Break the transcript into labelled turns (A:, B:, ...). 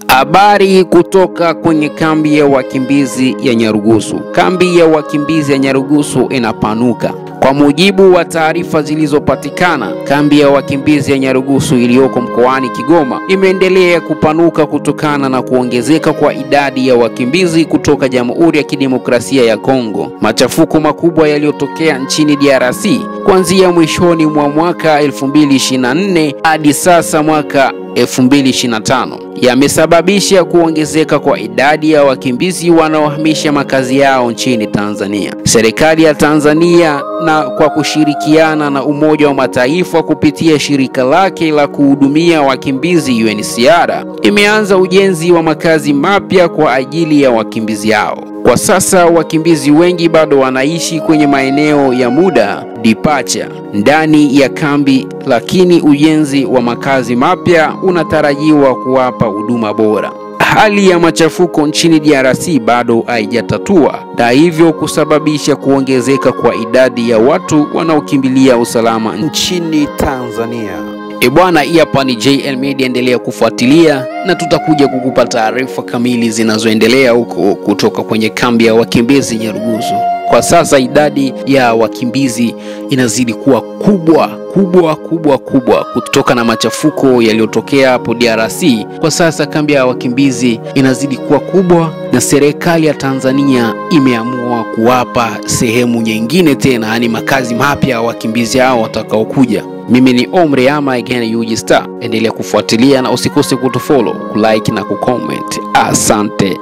A: Habari kutoka kwenye kambi ya wakimbizi ya Nyarugusu. Kambi ya wakimbizi ya Nyarugusu inapanuka. Kwa mujibu wa taarifa zilizopatikana, kambi ya wakimbizi ya Nyarugusu iliyoko mkoani Kigoma imeendelea kupanuka kutokana na kuongezeka kwa idadi ya wakimbizi kutoka Jamhuri ya Kidemokrasia ya Kongo. Machafuko makubwa yaliyotokea nchini DRC kuanzia mwishoni mwa mwaka 2024 hadi sasa mwaka 2025 yamesababisha kuongezeka kwa idadi ya wakimbizi wanaohamisha makazi yao nchini Tanzania. Serikali ya Tanzania na kwa kushirikiana na Umoja wa Mataifa kupitia shirika lake la kuhudumia wakimbizi UNHCR imeanza ujenzi wa makazi mapya kwa ajili ya wakimbizi hao. Kwa sasa wakimbizi wengi bado wanaishi kwenye maeneo ya muda departure ndani ya kambi, lakini ujenzi wa makazi mapya unatarajiwa kuwapa huduma bora. Hali ya machafuko nchini DRC bado haijatatua na hivyo kusababisha kuongezeka kwa idadi ya watu wanaokimbilia usalama
B: nchini Tanzania.
A: E bwana, hii hapa ni JL Media, endelea kufuatilia na tutakuja kukupa taarifa kamili zinazoendelea huko kutoka kwenye kambi ya wakimbizi Nyarugusu. Kwa sasa idadi ya wakimbizi inazidi kuwa kubwa kubwa kubwa kubwa kutoka na machafuko yaliyotokea hapo DRC. Kwa sasa kambi ya wakimbizi inazidi kuwa kubwa na serikali ya Tanzania imeamua kuwapa sehemu nyingine tena, yani makazi mapya wakimbizi hao watakaokuja. Mimi ni Omri Ama again UG Star. Endelea kufuatilia na usikose kutufollow, kulike na kucomment. Asante.